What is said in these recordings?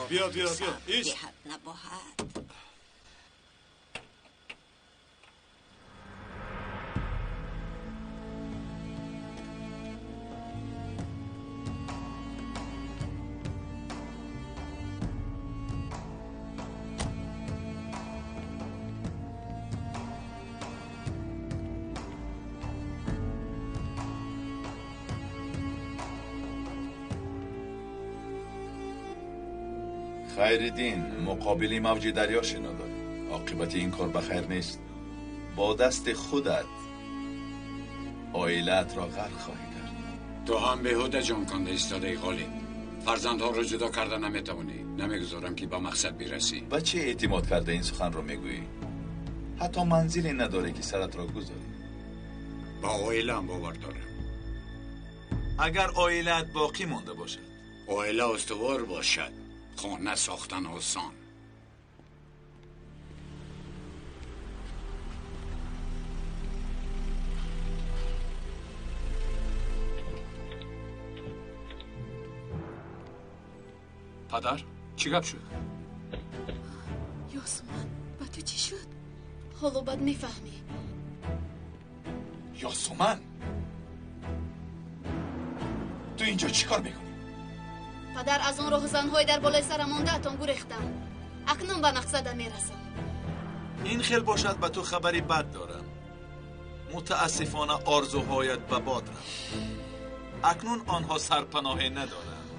Бیا بیا بیا ایست. خیرالدین مقابل موج دریا شنا داد. عاقبت این کار به خیر نیست. با دست خودت عائلت را غرق خواهی کرد. تو هم بیهوده جان کنده ایستاده ای غالب. فرزندها را جدا کرده نمیتوانی. نمیگذارم که به مقصد برسی. به چه اعتماد کرده این سخن را میگویی؟ حتی منزلی نداری که سرت را گذاری. با عائله هم باور دارم. اگر عائلت باقی مانده باشد. عائله استوار باشد. خانه ساختن آسان. падар, чӣ гап шуд? Ёсуман, ба ту чӣ шуд? Ҳоло бад мефаҳмӣ. Ёсуман, ту инҷо чӣ кор мекунӣ? Падар, аз он роҳзанҳои дар болои сарам мондаатон гурехтам. Акнун ба мақсадам мерасам. Ин хел бошад, ба ту хабари бад дорам. Мутаассифона орзуҳоят ба бод рафт. Акнун онҳо сарпаноҳе надоранд.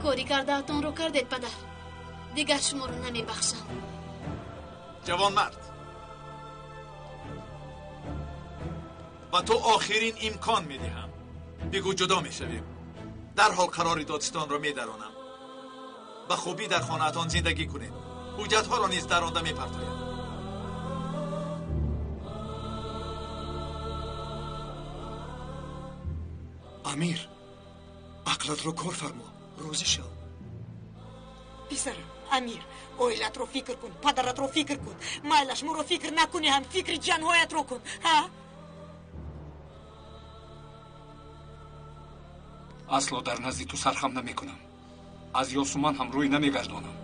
Кори кардаатонро кардед, падар. Дигар шуморо намебахшам. Ҷавонмард, ба ту охирин имкон медиҳам. Бигӯ ҷудо мешавем. Дарҳол қарори додстонро медаронам. Ба хубӣ дар хонаатон зиндагӣ кунед. Ҳуҷҷатҳоро низ даронда мепартоям. Амир, ақлатро кор фармо, розӣ шав. Писарам, Амир, оилатро фикр кун, падаратро фикр кун. Майлаш моро фикр накунӣ ҳам, фикри ҷанҳоятро кун. Ҳа? Асло дар назди ту сархам намекунам. Аз Ёсуман ҳам рӯй намегардонам.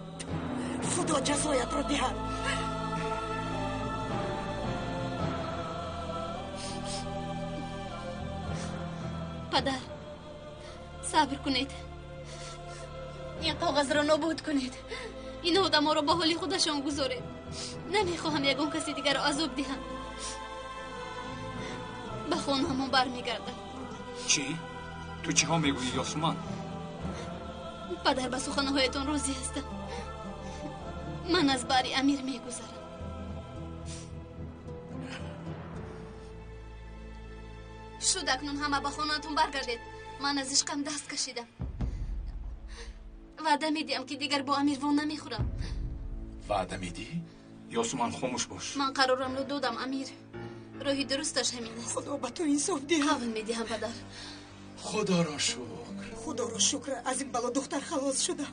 Худо ҷазоятро диҳад. Падар, сабр кунед. Ин коғазро нобуд кунед. Ин одаморо ба ҳоли худашон гузоред. Намехоҳам ягон каси дигарро азоб диҳам. Ба хонаамон бармегардам. Чӣ? Ту чиҳо мегӯӣ, Ёсуман? Падар, ба суханҳоятон розӣ ҳастам. Ман аз бари Амир мегузарам. Шуд, акнун ҳама ба хонаатон баргардед. Ман аз ишқам даст кашидам. Ваъда медиҳам, ки дигар бо Амир во намехӯрам. Ваъда медиҳӣ? Ёсуман, хомӯш бош. Ман қарорамро додам, Амир. Роҳи дурусташ ҳамин аст. Худо ба ту инсоф диҳад. Қавл медиҳам, падар. Худоро шукр. Худоро шукр, аз ин бало духтар халос шудам.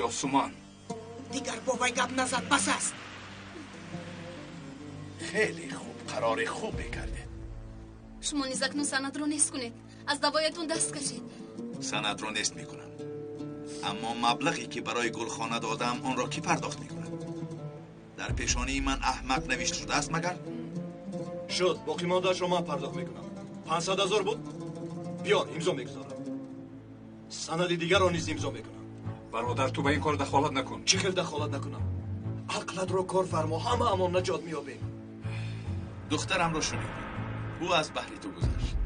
Ёсуман, дигар бо вай гап назад, бас аст. Хеле хуб, қарори хубе кардед. Шумо низ акнун санадро нест кунед. Аз давоятон даст кашед. Санадро нест мекунам, аммо маблағе ки барои гулхона додам, онро кӣ пардохт мекунад? Дар пешонии ман аҳмақ навишта шудааст магар? Шуд, боқимондаашро ман пардохт мекунам. 500 000 буд? Биёр, имзо мегузорам. Санади дигарро низ имзо мекунам. Бародар, ту ба ин кор дахолат накун. Чӣ хел дахолат накунам? Ақлатро кор фармо, ҳамаамон наҷот меёбем. Духтарамро шунидӣ. Ӯ аз баҳри ту гузашт.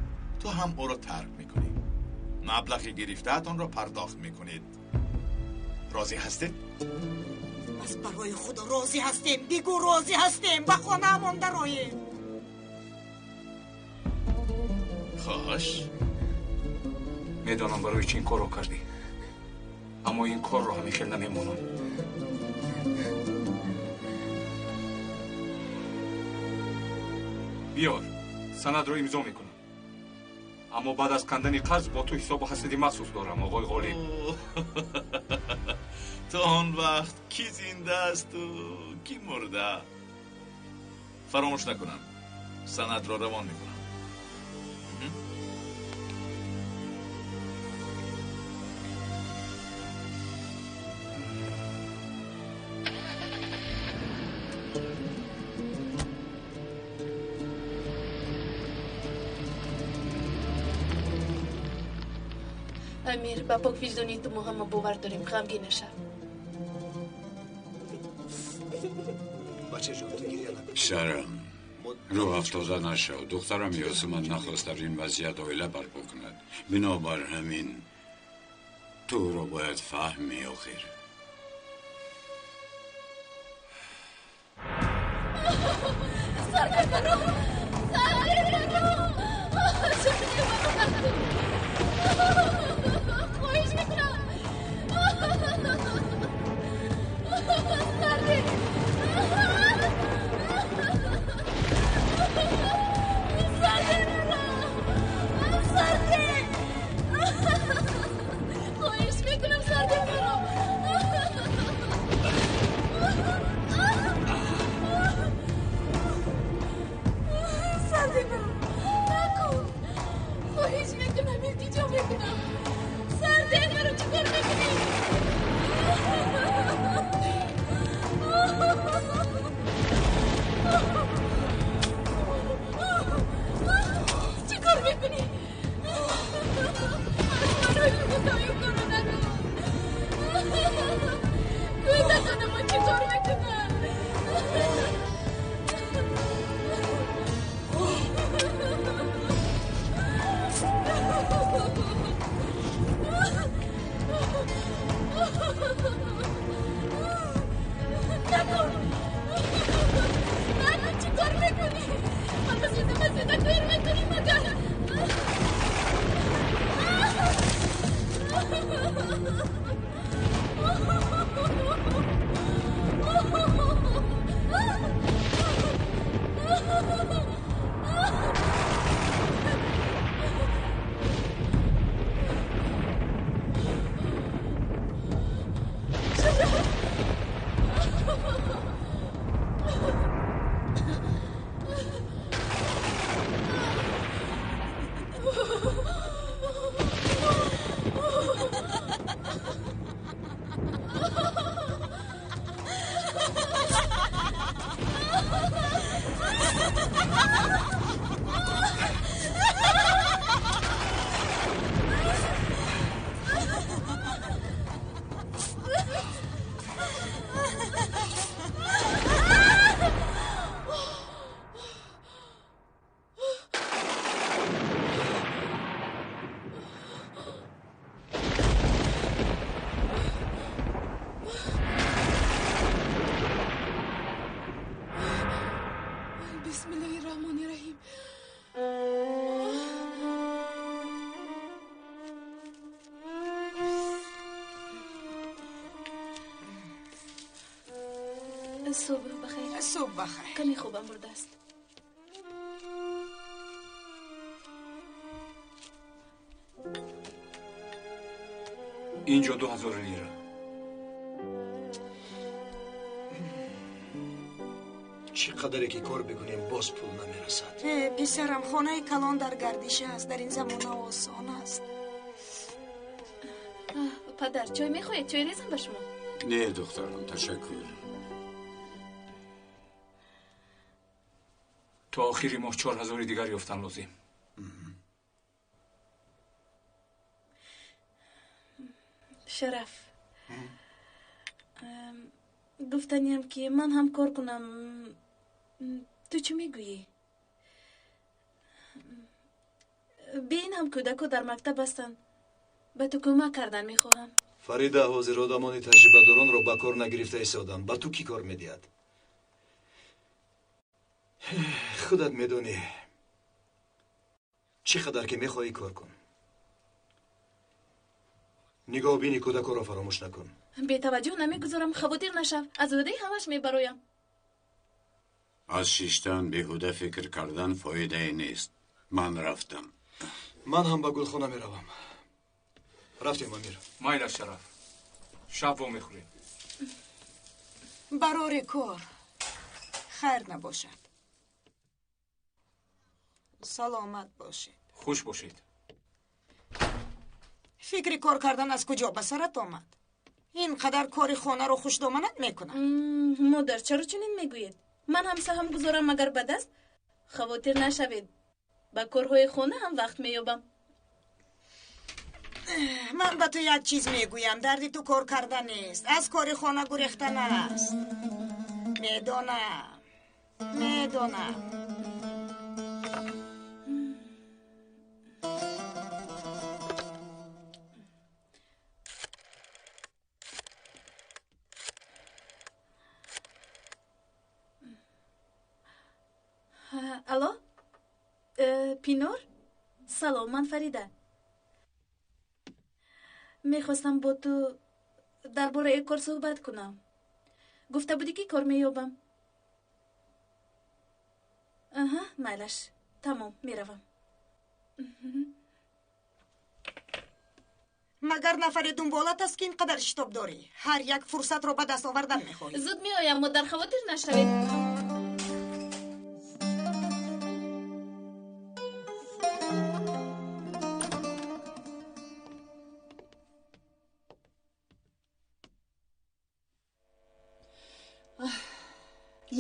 Ту ҳам ӯро тарк мекунӣ. Маблағи гирифтаатонро пардохт мекунед. Розӣ ҳастед? Аз барои худо розӣ ҳастем. Бигӯ розӣ ҳастем. Ба хонаамон дароем. Хош. Медонам барои чӣ ин корро кардӣ, аммо ин корро ҳамин хел намемонам. Биёр, санадро имзо мекунам. Аммо баъд аз кандани қарз бо ту ҳисобу ҳасади махсус дорам, оғои Ғолиб. То он вақт кӣ зинда асту кӣ мурда? Фаромӯш накунам, санадро равон мекунам. Амир, ба поквиҷдонии ту мо ҳама бовар дорем, ғамгин нашав. Бачаҷон, ту гиря накун. Писарам, рӯ афтода нашав. Духтарам Ёсуман нахост дар ин вазъият оила барпо кунад. Бинобар ҳамин ту ӯро бояд фаҳмӣ охир. صبح بخیر. صبح بخیر. کمی خوبم برده است. اینجا 2000 لیره. چی قدره که کار بکنیم باز پول نمیرسد. پسرم، خانه کلان در گردش است. در این زمانه آسان است. پدر، چای میخواهید؟ چای ریزم به شما؟ نه دخترم، تشکر. تا آخری ماه 4000 دیگر یافتن لازم. شرف، گفتنیم که من هم کار کنم. تو چی میگویی؟ بین هم کودکو در مکتب هستند. به تو کمک کردن میخواهم. فریده، حاضر آدمان تجربه داران را به کار نگرفته ایستادند. به تو کی کار میدهد؟ خودت میدونی. چی قدر که میخوایی کار کن. نگاه بینی کودک را فراموش نکن. بی توجه نمیگذارم، خواطر نشو. از عهده همش میبرایم. از شیشتن بیهوده فکر کردن فایده نیست. من رفتم. من هم به گلخانه میروم. رفتیم امیر. مایل شرف. شب و میخوریم. برار کار خیر نباشد. سلامت باشید. خوش باشید. فکر کار کردن از کجا به سرت آمد؟ اینقدر کار خانه رو خوش دامنت میکنم. مادر، چرا چنین میگویید؟ من هم سهم گذارم مگر بد است؟ خواطر نشوید. به کارهای خانه هم وقت مییابم. Ман ба ту як чиз мегӯям. Дарди ту кор карда нест, аз кори хона гурехтан аст. Медонам, медонам. Алло, Пинор? Салом, ман Фарида. Мехостам бо ту дар бораи кор суҳбат кунам. Гуфта будӣ, ки кор меёбам. Аҳа, майлаш. Тамом, меравам. Магар нафари дунболат аст, ки ин қадар шитоб дорӣ? Ҳар як фурсатро ба даст овардан мехоҳӣ. Зуд меоям, модар, хавотир нашавед.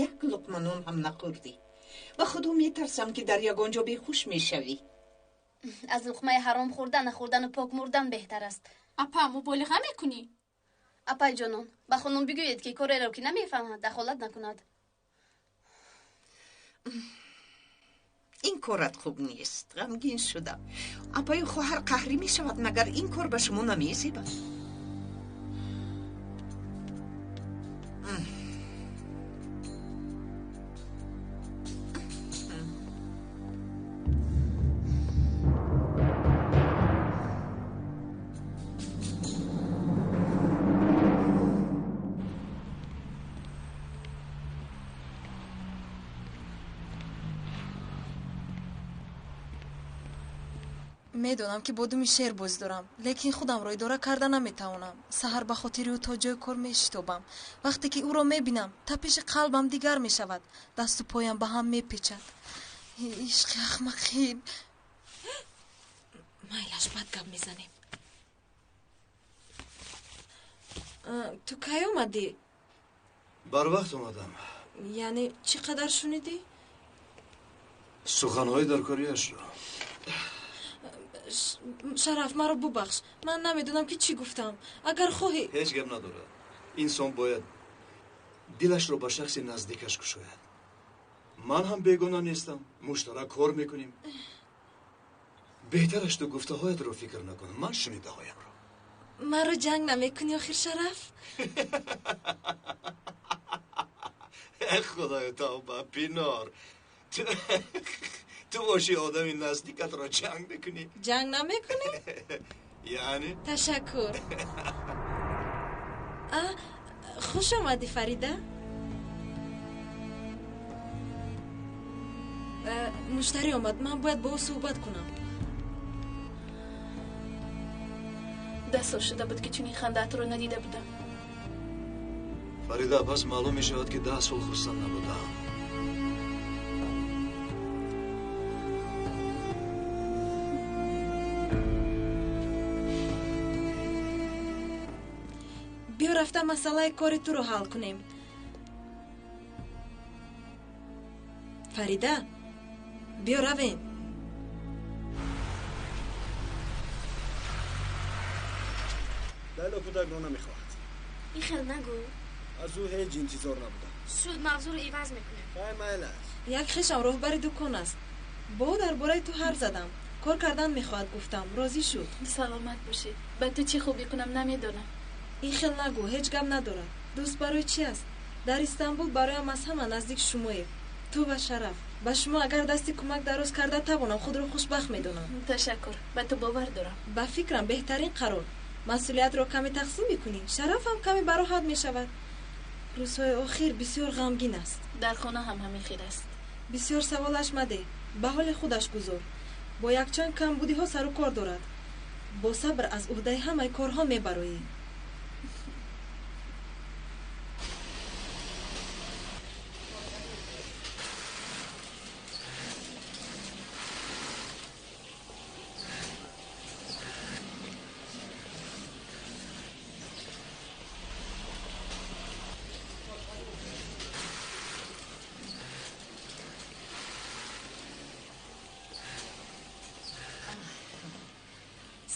Як луқма нон ҳам нахӯрдӣ. Ба худо метарсам, ки дар ягон ҷо бехуш мешавӣ. Аз луқмаи ҳаром хӯрда нахӯрдану пок мурдан беҳтар аст. Апа, муболиға мекунӣ? Апай ҷонон, ба хонум бигӯед, ки кореро, ки намефаҳмад, дахолат накунад. Ин корат хуб нест. Ғамгин шудам. Апаю хоҳар қаҳрӣ мешавад, магар ин кор ба шумо намезебад? Медонам, ки бо думи шер бозӣ дорам, лекин худамро идора карда наметавонам. Саҳар ба хотири ӯ то ҷои кор мешитобам. Вақте ки ӯро мебинам, тапиши қалбам дигар мешавад, дасту поям ба ҳам мепечад. Ишқи ахмақӣ. Майлаш, бад гап мезанем. Ту кай омадӣ? Барвақт омадам. Яъне чӣ қадар шунидӣ? Суханҳои дар кориашро. Шараф, маро бубахш. Ман намедонам, ки чӣ гуфтам. Агар хоҳӣ. Ҳеҷ гап надорад. Инсон бояд дилашро ба шахси наздикаш кушояд. Ман ҳам бегона нестам, муштарак кор мекунем. Беҳтараш ту гуфтаҳоятро фикр накун, ман шунидаҳоямро. Маро ҷанг намекунӣ охир, Шараф? Худоё, тавба, Пинор, ту боши одами наздикатро ҷанг мекунӣ? Ҷанг намекунӣ? Яъне? Ташаккур. Хуш омадӣ, Фарида. Муштарӣ омад, ман бояд бо ӯ суҳбат кунам. 10 сол шуда буд, ки чунин хандаатро надида будам. Фарида, пас маълум мешавад, ки 10 сол хурсанд набудаам. Биё рафта масъалаи кори туро ҳал кунем. Фарида, биё равем. Лайло кӯдакро намехоҳад. Ин хел нагӯ. Аз ӯ ҳеҷ интизор набудам. Шуд, мавзӯъро иваз мекунем. Хай, майлаш. Як хешам роҳбари дукон аст. Бо ӯ дар бораи ту ҳарф задам. Кор кардан мехоҳад, гуфтам. Розӣ шуд. Саломат бошед. Ба ту чӣ хубӣ кунам, намедонам. Ин хел нагӯ, ҳеҷ гап надорад. Дӯст барои чӣ аст? Дар Истанбул бароям аз ҳама наздик шумоед. Ту ва Шараф. Ба шумо агар дасти кӯмак дароз карда тавонам, худро хушбахт медонам. Ташаккур, ба ту бовар дорам. Ба фикрам, беҳтарин қарор. Масъулиятро каме тақсим мекунӣ, Шараф ҳам каме бароҳат мешавад. Рӯзҳои охир бисёр ғамгин аст. Дар хона ҳам ҳамин хел аст. Бисёр саволаш мадеҳ, ба ҳоли худаш гузор. Бо якчанд камбудиҳо сару кор дорад. Бо сабр аз уҳдаи ҳамаи корҳо мебароӣ.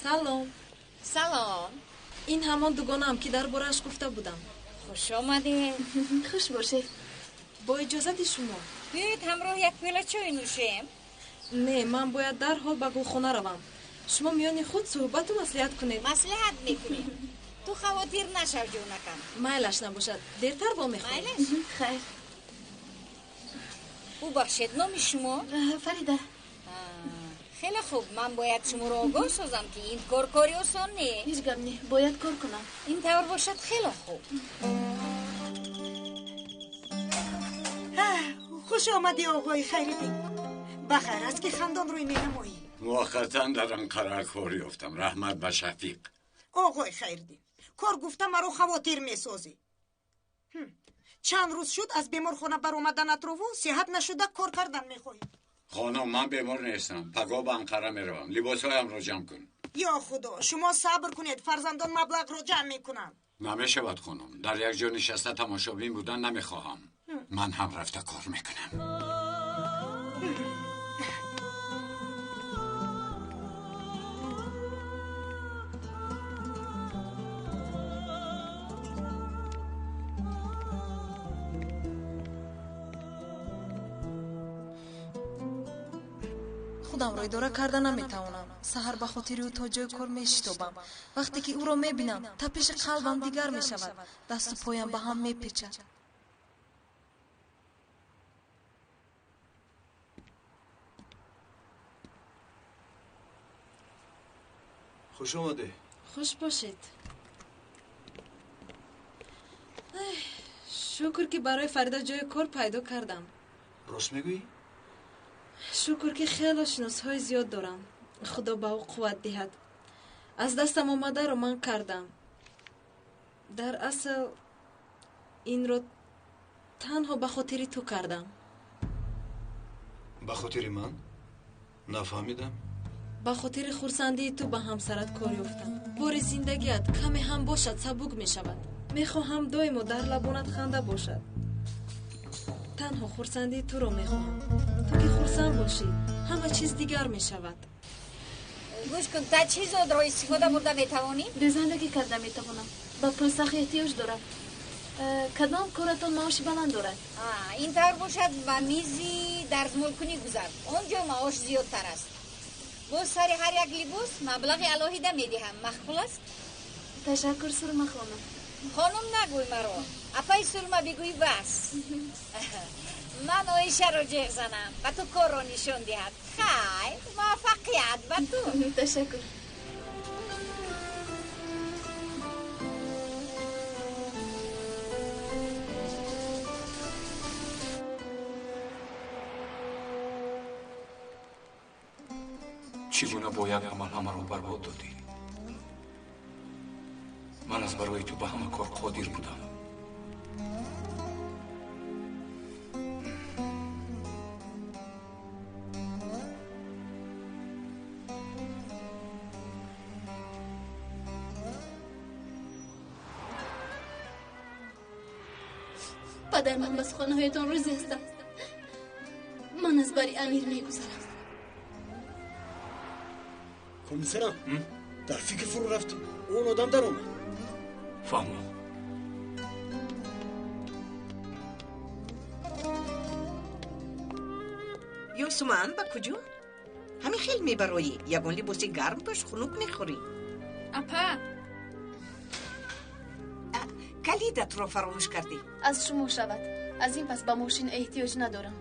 Салом. Салом. Ин ҳамон дугонаам, ки дар борааш гуфта будам. Хуш омадед. Хуш бошед. Бо иҷозати шумо. Биёед ҳамроҳ як пиёла чой нӯшем. Не, ман бояд дарҳол ба гулхона равам. Шумо миёни худ суҳбату маслиҳат кунед. Маслиҳат мекунем. Ту хавотир нашав, ҷонакам. Майлаш набошад. Дертар вомехӯрем. Майлаш? Хайр. Бубахшед, номи шумо? Фарида. Хеле хуб, ман бояд шуморо огоҳ созам, ки ин кор кори осон не. Ҳеҷ гап не, бояд кор кунам. Ин тавр бошад хеле хуб. Хуш омадӣ, оғои Хайриддин. Ба хайр аст, ки хандон рӯй менамоӣ. Муваққатан дар Анқара кор ёфтам. Раҳмат ба Шафиқ. Оғои Хайриддин, кор гуфта маро хавотир месозӣ. Чанд рӯз шуд аз беморхона баромаданатрову сиҳат нашуда кор кардан мехоҳӣ. Хонум, ман бемор нестам. Пагоҳ ба Анқара меравам. Либосҳоямро ҷамъ кун. Ё Худо, шумо сабр кунед, фарзандон маблағро ҷамъ мекунанд. Намешавад, хонум. Дар як ҷо нишаста тамошобин будан намехоҳам. Ман ҳам рафта кор мекунам. Худамро идора карда наметавонам. Саҳар ба хотири ӯ то ҷои кор мешитобам. Вақте ки ӯро мебинам, тапиши қалбам дигар мешавад, дасту поям ба ҳам мепечад. Хуш омадӣ. Хуш бошед. Шукр, ки барои Фарида ҷои кор пайдо кардам. Рост мегӯӣ? Шукр, ки хело шиносҳои зиёд дорам. Худо ба ӯ қувват диҳад. Аз дастам омадаро ман кардам. Дар асл инро танҳо ба хотири ту кардам. Ба хотири ман? Нафаҳмидам. Ба хотири хурсандии ту ба ҳамсарат кор ёфтам. Бори зиндагиат каме ҳам бошад сабук мешавад. Мехоҳам доимо дар лабонат ханда бошад. Танҳо хурсандии туро мехоҳам. Ту ки хурсанд бошӣ, ҳама чиз дигар мешавад. Гӯш кун, таҷҳизотро истифода бурда метавонӣ? Дезандагӣ карда метавонам. Ба пул сахт эҳтиёҷ дорам. Кадом коратон маоши баланд дорад? Ин тавр бошад, ба мизи дарзмолкунӣ гузар. Он ҷо маош зиёдтар аст. Боз сари ҳар як либос маблағи алоҳида медиҳам. Махқул аст? Ташаккур, Сурма хонум. Хонум нагӯй маро. Апаи Сурма бигӯй, бас. Ман Оишаро ҷеғ занам, ба ту корро нишон диҳад. Хайр, муваффақият ба ту. Ташаккур. Чӣ гуна бо як амал ҳамаро барбод додӣ? Ман аз барои ту ба ҳама кор қодир будам. Падар, ман ба суханҳоятон розӣ ҳастам. Ман аз бари Амир мегузарам. Комиссарам, дар фикр фурӯ рафтем. Он одам даромад. Фаҳмо. Ёсуман, ба куҷо? Ҳамин хел мебароӣ. Ягон либоси гарм пӯш, хунук мехӯрӣ. Апа! Калидатро фаромӯш кардӣ. Аз шумо шавад. Аз ин пас ба мошин эҳтиёҷ надорам.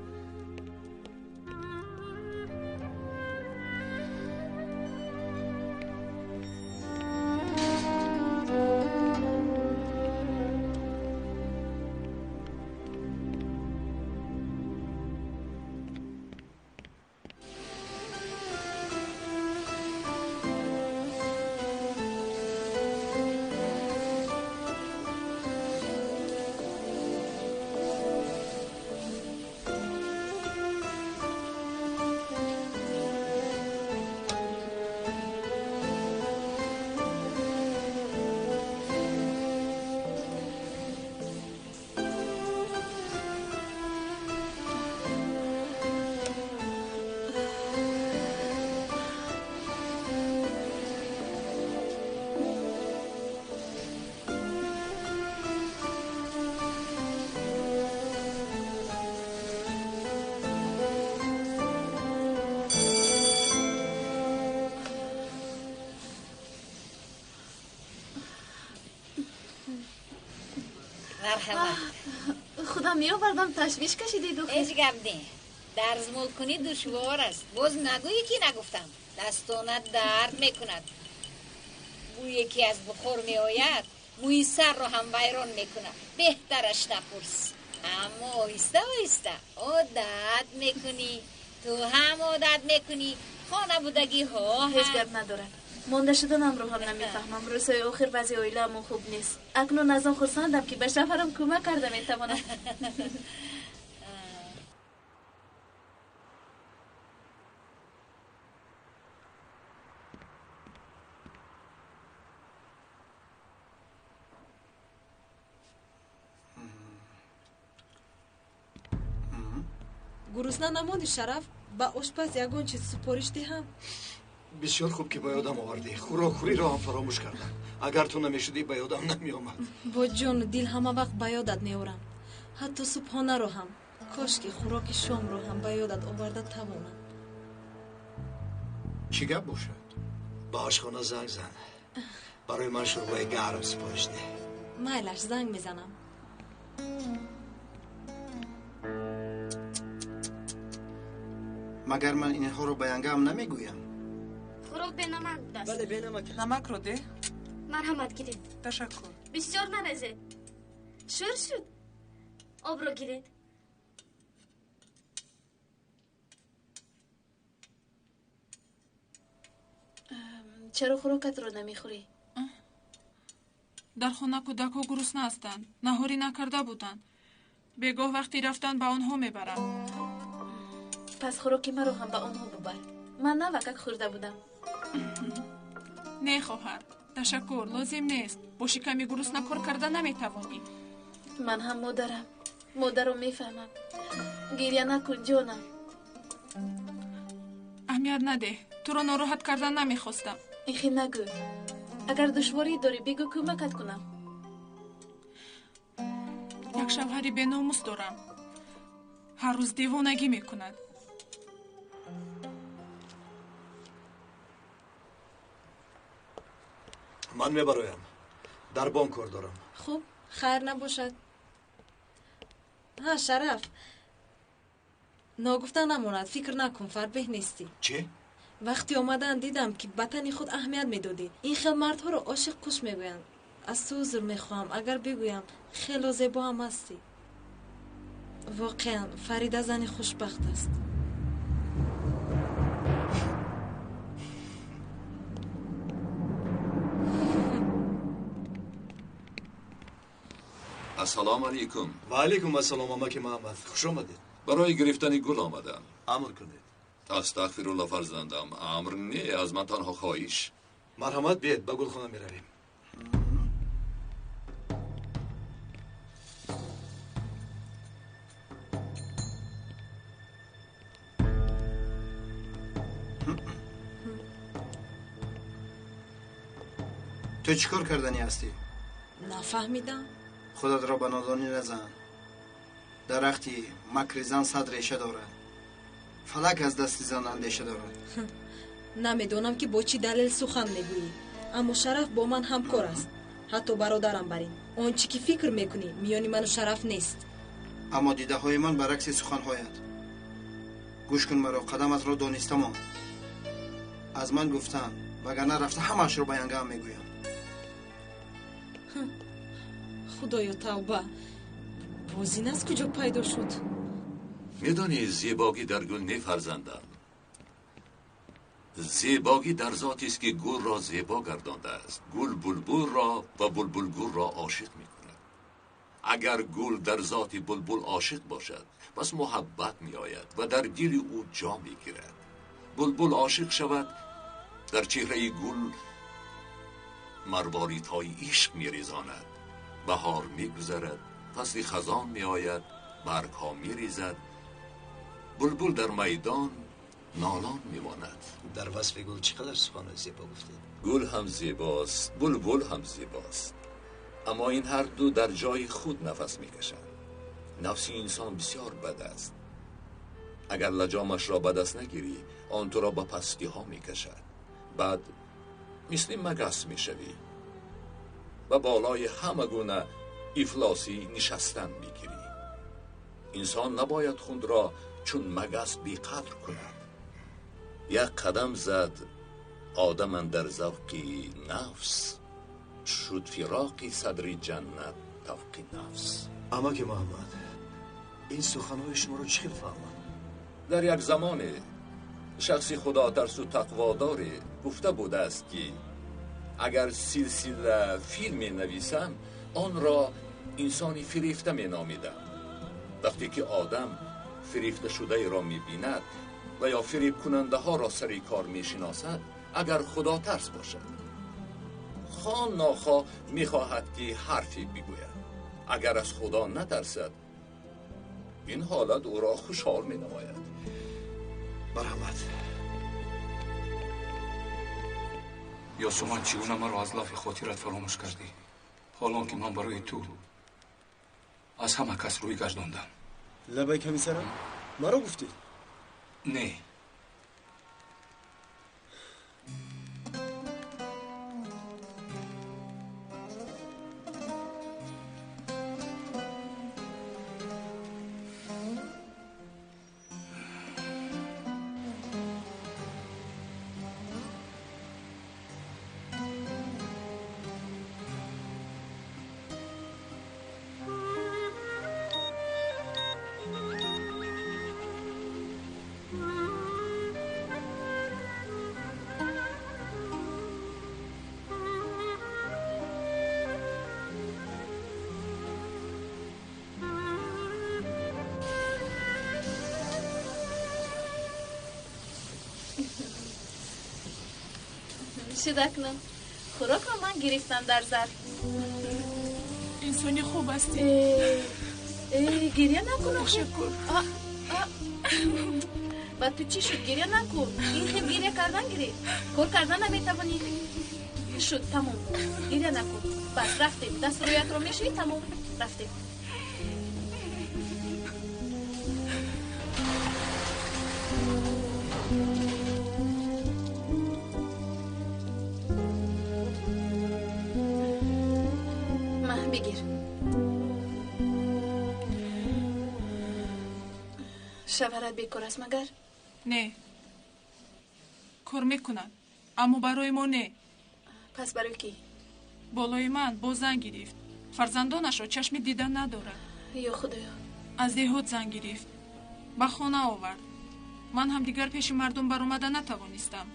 Марҳамат. Худам меовардам, ташвиш кашидед. Ҳеҷ гап не. Дарзмолкунӣ душвор аст. Боз нагӯӣ ки нагуфтам. Дастонат дард мекунад. Бӯе ки аз бухор меояд, мӯи сарро ҳам вайрон мекунад. Беҳтараш напурс. Аммо оҳиста оҳиста одат мекунӣ. Ту ҳам одат мекунӣ. Хона будагиҳо ҳеҷ гап надорад. Монда шуданамро ҳам намефаҳмам. Рӯзҳои охир вазъи оилаамон хуб нест. Акнун аз он хурсандам ки ба шавҳарам кӯмак карда метавонам. Гурусна намони, Шараф? Ба ошпаз ягон чиз супориш диҳам? Бисёр хуб ки ба ёдам овардӣ. Хӯрокхӯриро ҳам фаромӯш кардам. Агар ту намешудӣ, ба ёдам намеомад. Бо ҷону дил ҳама вақт ба ёдат меорам, ҳатто субҳонаро ҳам. Кош ки хӯроки шомро ҳам ба ёдат оварда тавонам. Чӣ гап бошад? Ба ошхона занг зан, барои ман шӯрбои гарм супориш деҳ. Майлаш, занг мезанам. Магар ман инҳоро ба янгаам намегӯям? Хӯрок бенамак будааст. Бале, бенамак. Намакро деҳ. Марҳамат, гиред. Ташаккур. Бисёр нарезед. Шӯр шуд. Обро гиред. Чаро хӯрокатро намехӯрӣ? Дар хона кӯдакҳо гурусна ҳастанд, наҳорӣ накарда буданд. Бегоҳ вақти рафтан ба онҳо мебарам. Пас хӯроки маро ҳам ба онҳо бубар. Ман навакак хӯрда будам. Не, хоҳар, ташаккур, лозим нест. Бо шиками гурусна кор карда наметавонӣ. Ман ҳам модарам. Модарро мефаҳмам. Гиря накун, ҷонам. Аҳамият надеҳ. Туро нороҳат кардан намехостам. Ихи нагӯ. Агар душворӣ дорӣ, бигӯ, кӯмакат кунам. Як шавҳари беномус дорам. Ҳар рӯз девонагӣ мекунад. Ман мебароям. Дар бонк кор дорам. Хуб, хайр набошад. Ҳа, Шараф, ногуфта намонад, фикр накун, фарбеҳ нестӣ. Чӣ? Вақти омадан дидам, ки ба тани худ аҳамият медодӣ. Ин хел мардҳоро ошиқ қуш мегӯянд. Аз ту узр мехоҳам, агар бигӯям, хело зебо ҳам ҳастӣ. Воқеан, Фарида зани хушбахт аст. Ассалому алайкум. Ва алайкум ассалом, амаки Муҳаммад. Хуш омадед. Барои гирифтани гул омадам. Амр кунед. Астағфирулло, фарзандам, амр не, аз ман танҳо хоҳиш. Марҳамат, биед, ба гулхона меравем. Ту чӣ кор карданӣ ҳастӣ? Нафаҳмидам. Худатро ба нодонӣ назан. Дарахти макри зан сад реша дорад. Фалак аз дасти зан андеша дорад. Намедонам, ки бо чӣ далел сухан мегӯӣ, аммо Шараф бо ман ҳамкор аст, ҳатто бародарам бар ин. Он чӣ ки фикр мекунӣ, миёни ману Шараф нест. Аммо дидаҳои ман баръакси суханҳояд. Гӯш кун маро, қадаматро дониста мон. Аз ман гуфтан, вагарна рафта ҳамаашро ба янгаам мегӯям. Худоё, тавба! Боз ин аз куҷо пайдо шуд? Медонӣ, зебогӣ дар гул не, фарзандам. Зебогӣ дар зотест, ки гулро зебо гардондааст. Гул булбулро ва булбул гулро ошиқ мекунад. Агар гул дар зоти булбул ошиқ бошад, пас муҳаббат меояд ва дар дили ӯ ҷо мегирад. Булбул ошиқ шавад, дар чеҳраи гул марворидҳои ишқ мерезонад. Баҳор мегузарад, фасли хазон меояд, баргҳо мерезад. Булбул дар майдон нолон мемонад. Дар васфи гул чӣ қадар суханҳои зебо гуфтед. Гул ҳам зебост, булбул ҳам зебост, аммо ин ҳар ду дар ҷои худ нафас мекашанд. Нафси инсон бисёр бад аст. Агар лаҷомашро ба даст нагирӣ, он туро ба пастиҳо мекашад. Баъд мисли магас мешавӣ, ба болои ҳама гуна ифлосӣ нишастан мегирӣ. Инсон набояд худро чун магас беқадр кунад. Як қадам зад одам андар завқи нафс, шуд фироқи садри ҷаннат тавқи нафс. Амаки Муҳаммад, ин суханҳои шуморо чӣ хел фаҳмам? Дар як замоне шахси худотарсу тақводоре гуфта будааст, ки агар силсила филм менависам, онро инсони фирефта меномидам. Вақте ки одам фирефташудаеро мебинад ва ё фиребкунандаҳоро сари кор мешиносад, агар худотарс бошад, хон нохоҳ мехоҳад, ки ҳарфе бигӯяд. Агар аз худо натарсад, ин ҳолат ӯро хушҳол менамояд. Марҳамат. Ёсуман, чӣ гуна маро аз лафи хотират фаромӯш кардӣ, ҳолон ки ман барои ту аз ҳама кас рӯй гардондам? Лабай, комиссарам, маро гуфтед? Не. Шуд акнун. Хӯрокро ман гирифтам дар зарф. Инсони хуб ҳастӣ. Гиря накун. Ташаккур. Ба ту чӣ шуд? Гиря накун. Ин хел гиря кардан гирифт. Кор кардан наметавонӣ. Шуд, тамом. Гиря накун. Бас, рафтем. Даст рӯятро мешӯӣ, тамом. Рафтем. Бигир. Шавҳарат бекор аст магар? Не. Кор мекунад, аммо барои мо не. Пас барои кӣ? Болои ман боз зан гирифт. Фарзандонашро чашми дидан надорад. Ё Худоё. Аз деҳот зан гирифт. Ба хона овард. Ман ҳам дигар пеши мардум баромада натавонистам.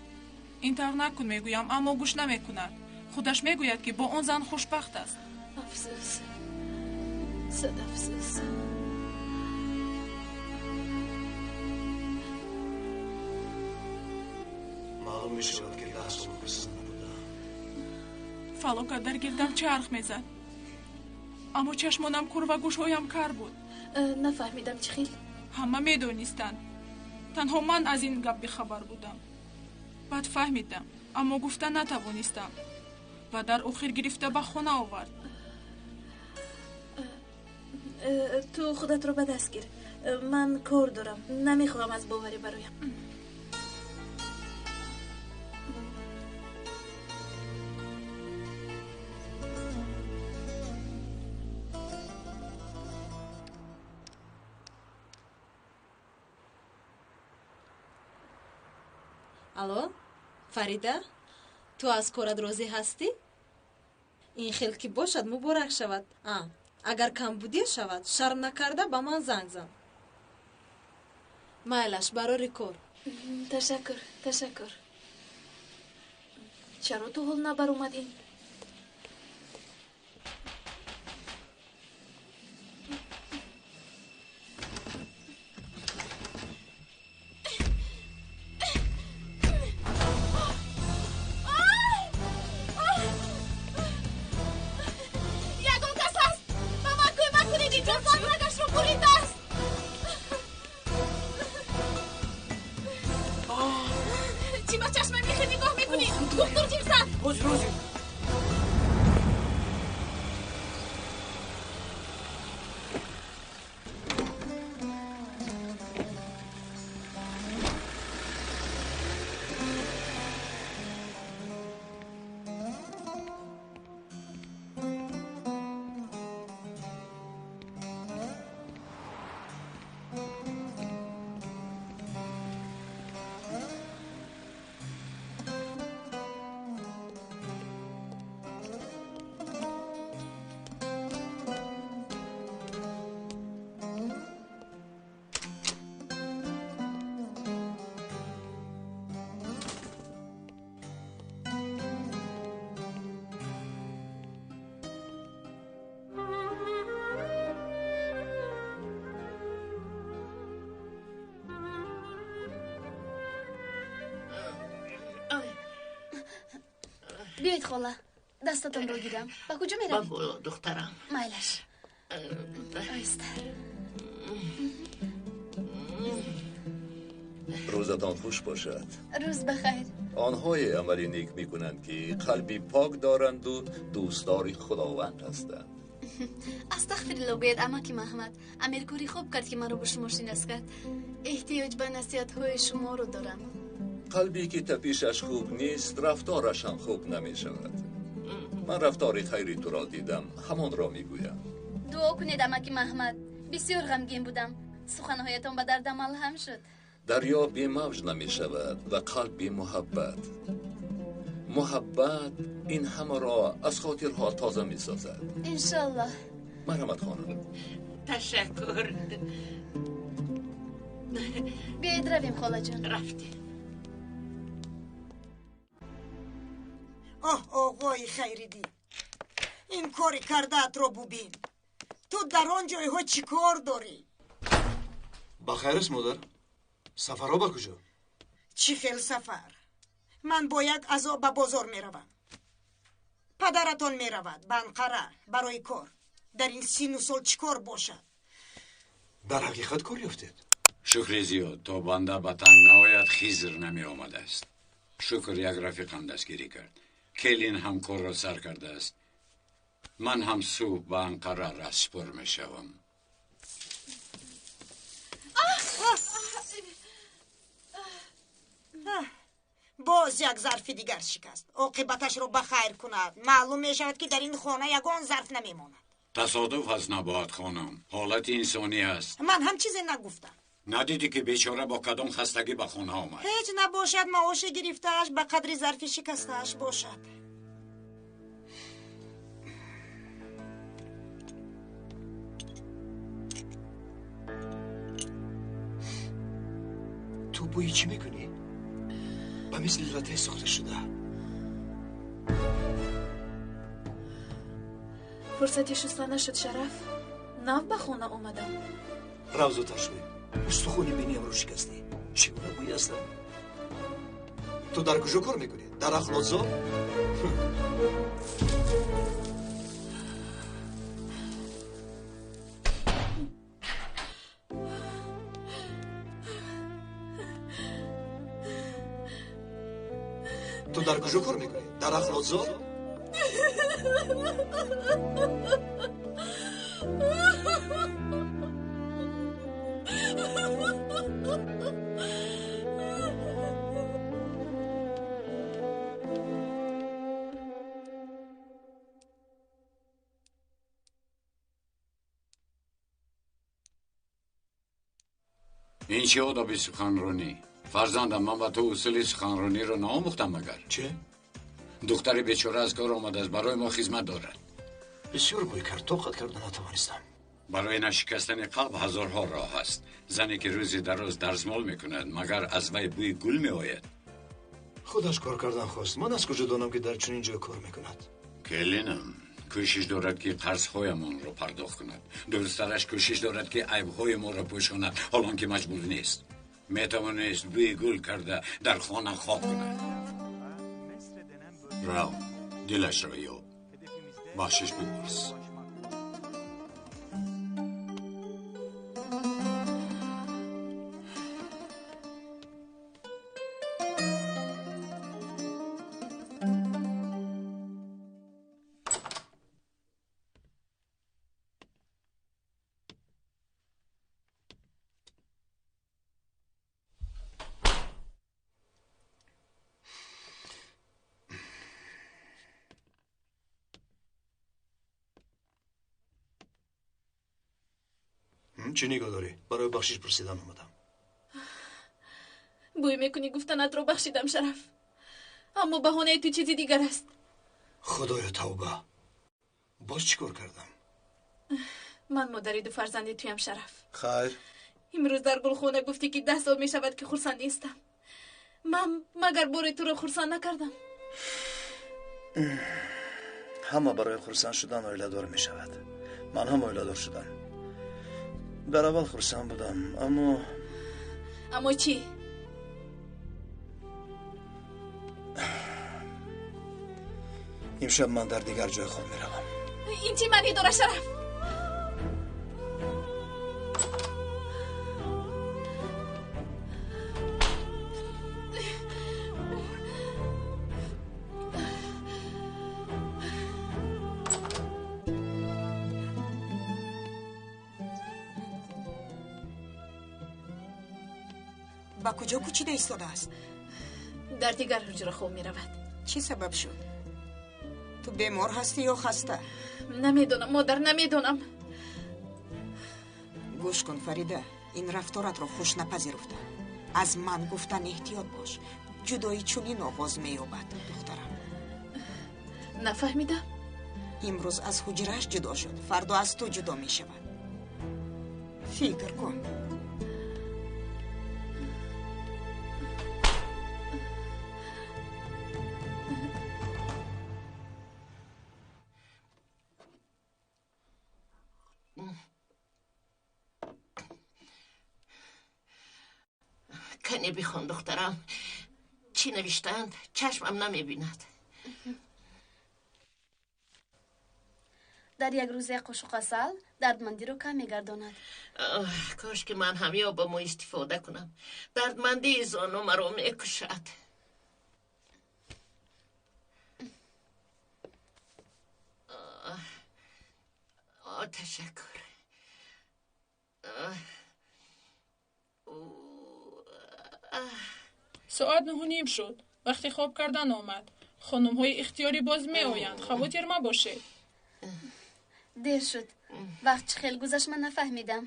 Ин тавр накун мегӯям, аммо гӯш намекунад. Худаш мегӯяд, ки бо он зан хушбахт аст. Афсӯс, сад афсӯс. Маълум мешавад, ки 10 сол хурсанд набудам. Фалокат дар гирдам чарх мезад, аммо чашмонам кур ва гӯшҳоям кар буд. Нафаҳмидам, чӣ хел? Ҳама медонистанд, танҳо ман аз ин гап бехабар будам. Баъд фаҳмидам, аммо гуфта натавонистам ва дар охир гирифта ба хона овард. Ту худатро ба даст гир. Ман кор дорам, намехоҳам аз боварӣ бароям. Алло, Фарида, ту аз корат розӣ ҳастӣ? Ин хел ки бошад, муборак шавад. Агар камбудия шавад, шарм накарда ба ман занг зан. Майлаш, барори кор. Ташаккур, ташаккур. Чаро ту ҳол набаромадӣ? Биёед хола, дастатонро гирам. Ба куҷо меравед? Ба боло, духтарам. Майлаш. Оҳиста. Рӯзатон хуш бошад. Рӯз бахайр. Онҳое амали нек мекунанд, ки қалби пок доранду дӯстдори Худованд ҳастанд. Астағфирулло гӯяд амаки Маҳмад. Амир кори хуб кард, ки маро бо шумо шинос кард. Эҳтиёҷ ба насиҳатҳои шуморо дорам. Қалбе ки тапишаш хуб нест, рафтораш ҳам хуб намешавад. Ман рафтори хайри туро дидам, ҳамонро мегӯям. Дуо кунед, амаки Маҳмад. Бисёр ғамгин будам. Суханҳоятон ба дардам малҳам шуд. Дарё бемавҷ намешавад ва қалб бемуҳаббат. Муҳаббат ин ҳамаро аз хотирҳо тоза месозад. Иншоаллоҳ. Марҳамат хонум. Ташаккур. Биёед равем, холаҷон. Рафтем. Оҳ, оғои Хайриддин, ин кори кардаатро бубин. Ту дар он ҷойҳо чӣ кор дорӣ? Ба хайр аст, модар. Сафарҳо ба куҷо? Чӣ хел сафар? Ман бо як азоб ба бозор меравам. Падаратон меравад ба Анқара барои кор. Дар ин сину сол чӣ кор бошад? Дар ҳақиқат кор ёфтед? Шукри зиёд, то банда ба танг наояд, Хизр намеомадааст. Шукр, як рафиқам дастгирӣ кард. Келин ҳам корро сар кардааст. Ман ҳам субҳ ба Анқара раҳсипор мешавам. Боз як зарфи дигар шикаст. Оқибаташро ба хайр кунад. Маълум мешавад, ки дар ин хона ягон зарф намемонад. Тасодуф аст, Набоҳат хонум. Ҳолати инсонӣ аст. Ман ҳам чизе нагуфтам. Надидӣ, ки бечора бо кадом хастагӣ ба хона омад? Ҳеҷ набошад, маоши гирифтааш ба қадри зарфи шикастааш бошад. Ту бӯи чӣ мекунӣ? Ба мисли латаи сӯхта шуда. Фурсати шуста нашуд, Шараф. Нав ба хона омадам. Рав зудтар шӯй. Устухони биниямро шикастӣ. Чӣ гуна бӯй астам? Ту дар куҷо кор мекунӣ? Дар ахлотзор? Ту дар куҷо кор мекунӣ? Дар ахлотзор? Ин чӣ одоби суханронӣ? Фарзандам, ман ба ту усули суханрониро наомӯхтам магар? Чӣ? Духтари бечора аз кор омадааст, барои мо хизмат дорад. Бисёр бӯй кард, тоқат карда натавонистам. Барои нашикастани қалб ҳазорҳо роҳ аст. Зане ки рӯзи дароз дарзмол мекунад, магар аз вай бӯи гул меояд? Худаш кор кардан хост. Ман аз куҷо донам, ки дар чунин ҷой кор мекунад? Келинам кӯшиш дорад, ки қарзҳоямонро пардохт кунад. Дурусттараш, кӯшиш дорад, ки айбҳои моро пӯшонад, ҳолон ки маҷбур нест. Метавонист бӯи гул карда дар хона хоб кунад. Рав, дилашро ёб, бахшиш бипурс. Чӣ нигоҳ дорӣ? Барои бахшиш пурсидан омадам. Бӯй мекунӣ, гуфтанатро бахшидам, Шараф. Аммо баҳонаи ту чизи дигар аст. Худоё, тавба! Боз чӣ кор кардам? Ман модари ду фарзанди туям, Шараф. Хайр. Имрӯз дар гулхона гуфтӣ, ки 10 сол мешавад, ки хурсанд нестам. Ман магар бори туро хурсанд накардам? Ҳама барои хурсанд шудан оиладор мешавад. Ман ҳам оиладор шудам. Дар аввал хурсанд будам, аммо Аммо чӣ? Имшаб ман дар дигар ҷой хоб меравам. Ин чӣ маънӣ дорад, Шараф? Ба куҷо кӯчида истодааст? Дар дигар ҳуҷра хоб меравад. Чӣ сабаб шуд? Ту бемор ҳастӣ ё хаста? Намедонам, модар, намедонам. Гӯш кун, Фарида, ин рафторатро хуш напазируфта. Аз ман гуфтан эҳтиёт бош. Ҷудоӣ чунин оғоз меёбад, духтарам. Нафаҳмидам. Имрӯз аз ҳуҷрааш ҷудо шуд, фардо аз ту ҷудо мешавад. Фикр кун. Кане бихон, духтарам. Чӣ навиштаанд, чашмам намебинад. Дар як рӯз як қошуқ асал дардмандиро кам мегардонад. Кош ки ман ҳам ёбаму истифода кунам. Дардмандии зону маро мекушад. Ташаккур. Соат 9:30 шуд. Вақти хоб кардан омад. Хонумҳои ихтиёрӣ боз меоянд. Хавотир мабошед. Дер шуд. Вақт чӣ хел гузашт, ман нафаҳмидам.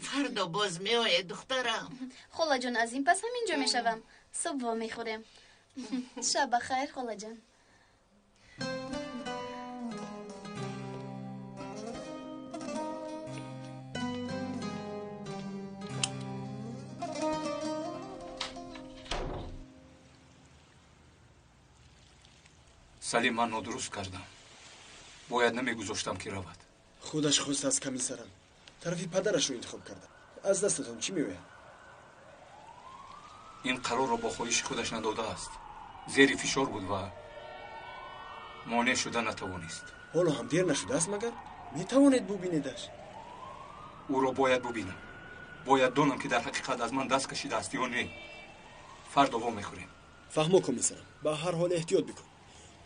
Фардо боз меояд, духтарам. Холаҷон, аз ин пас ҳамин ҷо мешавам. Субҳ во мехӯрем. Шаб ба хайр, холаҷон. Салим, ман нодуруст кардам. Бояд намегузоштам ки равад. Худаш хост аз комиссарам. Тарафи падарашро интихоб карда. Аз дастатон чӣ меояд? Ин қарорро бо хоҳиши худаш надодааст. Зери фишор буд ва монеъ шуда натавонист. Ҳоло ҳам дер нашудааст магар? Метавонед бубинедаш? Ӯро бояд бубинам. Бояд донам ки дар ҳақиқат аз ман даст кашидааст ё не. Фардо во мехӯрем. Фаҳмо, комиссарам. Ба ҳар ҳол эҳтиёт бикун.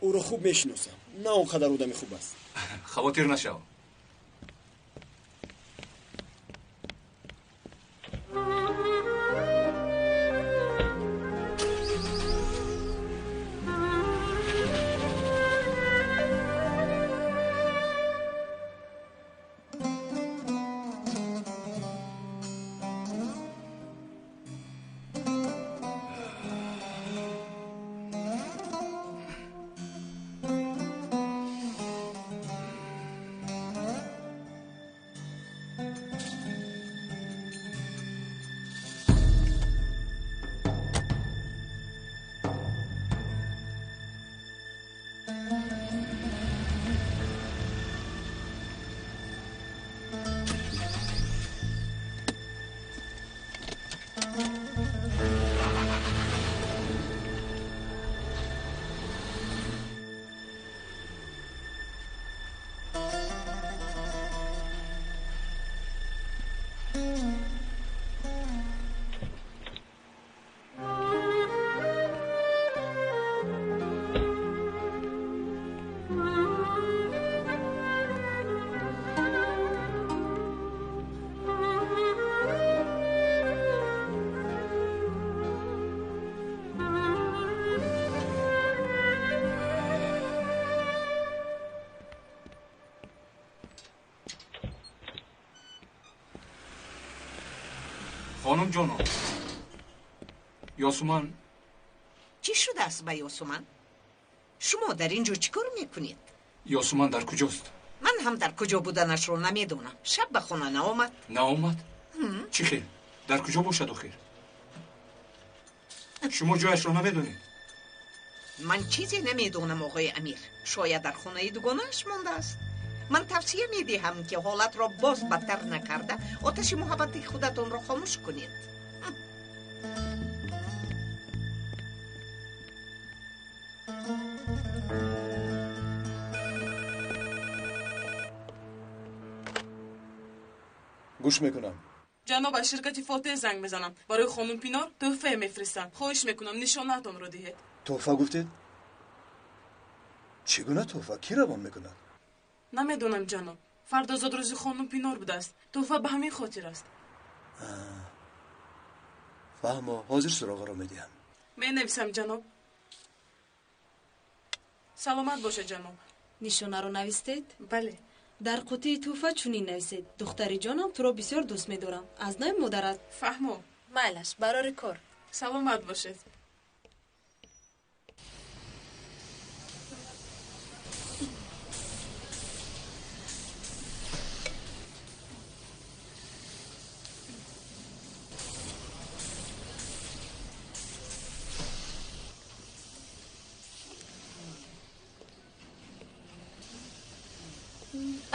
Ӯро хуб мешиносам. На он қадар одами хуб аст. Хавотир нашав. Хонум ҷоно, Ёсуман. Чӣ шудааст ба Ёсуман? Шумо дар ин ҷо чӣ кор мекунед? Ёсуман дар куҷост? Ман ҳам дар куҷо буданашро намедонам. Шаб ба хона наомад. Наомад? Чӣ хел? Дар куҷо бошад охир? Шумо ҷояшро намедонед? Ман чизе намедонам, оғои Амир. Шояд дар хонаи дугонааш мондааст. Ман тавсия медиҳам, ки ҳолатро боз бадтар накарда, оташи муҳаббати худатонро хомӯш кунед. Гӯш мекунам. Ҷаноб, аз ширкати Фотеҳ занг мезанам. Барои хонум Пинор тӯҳфае мефиристам. Хоҳиш мекунам, нишонаатонро диҳед. Тӯҳфа гуфтед? Чӣ гуна тӯҳфа? Кӣ равон мекунад? Намедонам, ҷаноб. Фардо зодрӯзи хонум Пинор будааст. Тӯҳфа ба ҳамин хотир аст. Фаҳмо, ҳозир суроғаро медиҳам. Менависам, ҷаноб. Саломат бошед, ҷаноб. Нишонаро навистед? Бале. Дар қутии тӯҳфа чунин нависед: духтари ҷонам, туро бисёр дӯст медорам. Аз номи модарат. Фаҳмо. Майлаш, барори кор. Саломат бошед.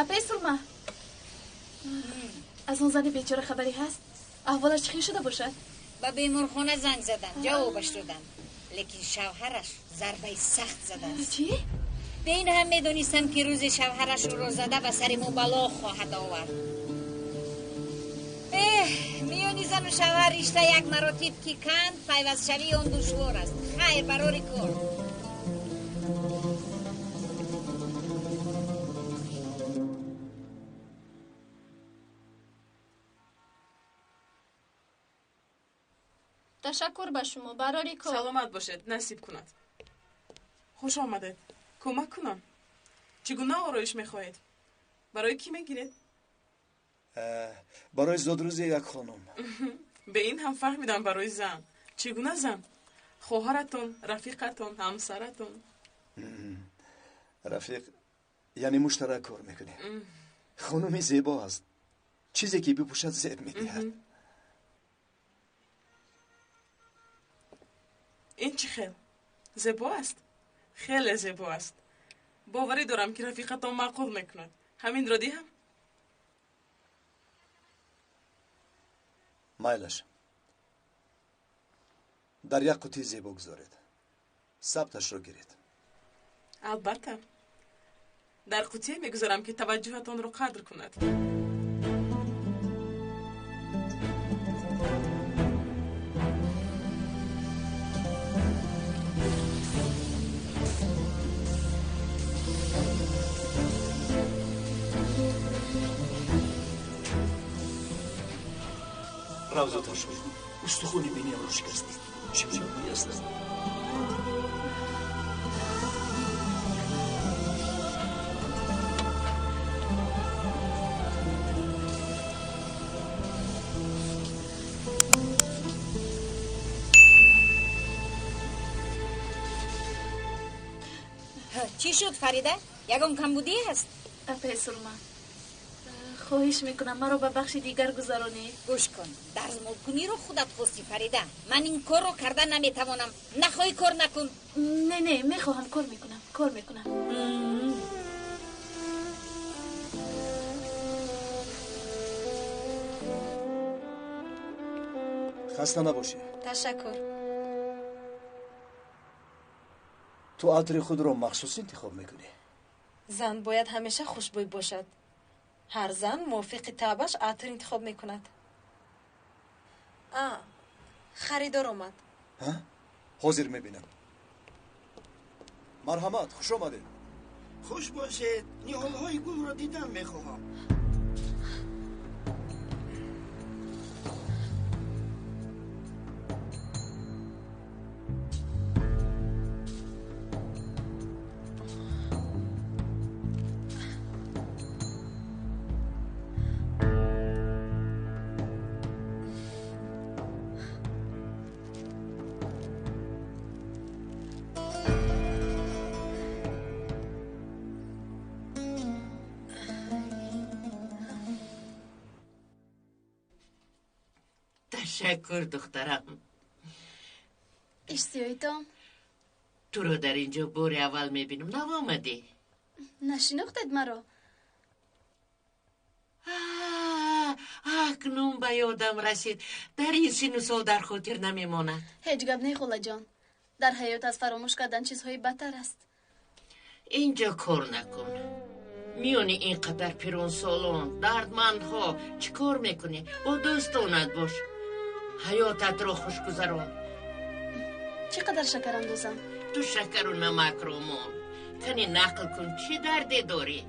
Апаи Сурма, аз он зани бечора хабаре ҳаст? Аҳволаш чӣ хел шуда бошад? Ба беморхона занг задам, ҷавобаш додам, лекин шавҳараш зарбаи сахт задааст. Чӣ? Бе ин ҳам медонистам, ки рӯзе шавҳараш ӯро зада ба сари мо бало хоҳад овард. Эҳ, миёни зану шавҳар ришта як маротиб ки канд, пайвастшавии он душвор аст. Хайр, барори кор. Ташаккур ба шумо, барори кор. Саломат бошед, насиб кунад. Хуш омадед. Кӯмак кунам? Чӣ гуна ороиш мехоҳед? Барои кӣ мегиред? Барои зодрӯзи як хонум. Бе ин ҳам фаҳмидам, барои зан. Чӣ гуна зан? Хоҳаратон, рафиқатон, ҳамсаратон? Рафиқ, яъне муштарак кор мекунем. Хонуми зебо аст. Чизе ки бипӯшад зеб медиҳад. Ин чӣ хел? Зебо аст? Хеле зебо аст. Боварӣ дорам, ки рафиқатон маъқул мекунад. Ҳаминро диҳам? Майлаш. Дар як қутии зебо гузоред. Сабташро гиред. Албатта. Дар қутие мегузорам, ки таваҷҷӯҳатонро қадр кунад. Равзатон шуд. Устухони биниямро шикастед. Чӣ бӯй аст? Чӣ шуд, Фарида? Ягон камбудӣ ҳаст? Апаи Сурма, хоҳиш мекунам, маро ба бахши дигар гузаронӣ. Гӯш кун, дарзмолкуниро худат хостӣ, Фарида. Ман ин корро карда наметавонам. Нахоҳӣ, кор накун. Не, не, мехоҳам, кор мекунам, кор мекунам. Хаста набошӣ. Ташаккур. Ту атри худро махсус интихоб мекунӣ? Зан бояд ҳамеша хушбӯй бошад. Ҳар зан мувофиқи таъбаш атр интихоб мекунад. Харидор омад. Ҳозир мебинам. Марҳамат, хуш омадед. Хуш бошед. Ниҳолҳои гулро дидан мехоҳам. Ташаккур, духтарам. Иштиёитон. Туро дар инҷо бори аввал мебинам. Нав омадӣ? Нашинохтед маро? Акнун ба ёдам расид. Дар ин сину сол дар хотир намемонад. Ҳеҷ гап не, холаҷон. Дар ҳаёт аз фаромӯш кардан чизҳои бадтар аст. Инҷо кор накун. Миёни ин қадар пиронсолон, дардмандҳо чӣ кор мекунӣ? Бо дӯстонат бош, ҳаётатро хушгузарон. Чӣ қадар шакар андозам? Ту шакару намакро мон. Кани нақл кун, чӣ дарде дорӣ?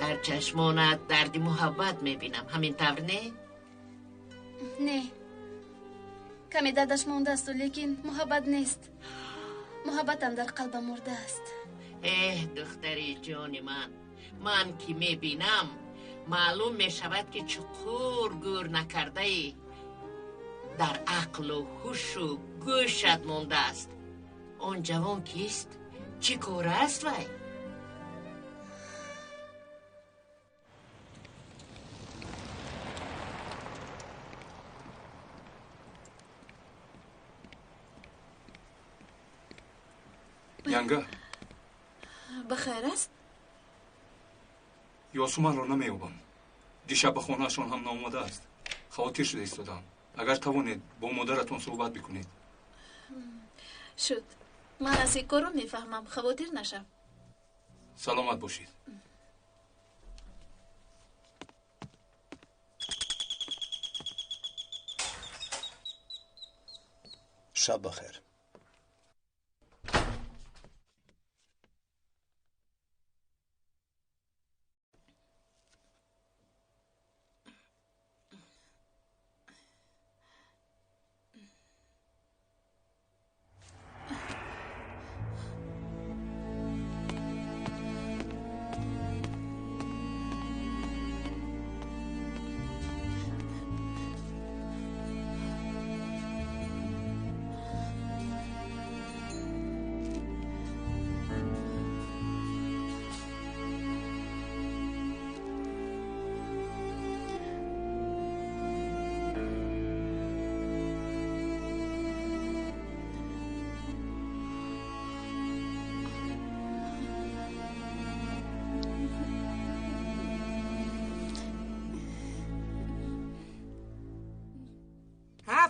Дар чашмонат дарди муҳаббат мебинам, ҳамин тавр не? Не, каме дардаш мондаасту, лекин муҳаббат нест. Муҳаббатам дар қалбам мурдааст. Эҳ, духтари ҷони ман, ман ки мебинам, маълум мешавад, ки чуқур гӯр накардаӣ. Дар ақлу ҳушу гӯшат мондааст. Он ҷавон кист? Чӣ кор аст вай? Янга. Ба хайр аст? Ёсуманро намеёбам. Дишаб ба хонаашон ҳам наомадааст. Хавотир шуда истодам. Агар тавонед, бо модаратон суҳбат бикунед. Шуд. Ман аз ин корро мефаҳмам. Хавотир нашав. Саломат бошед. Шаб бахайр.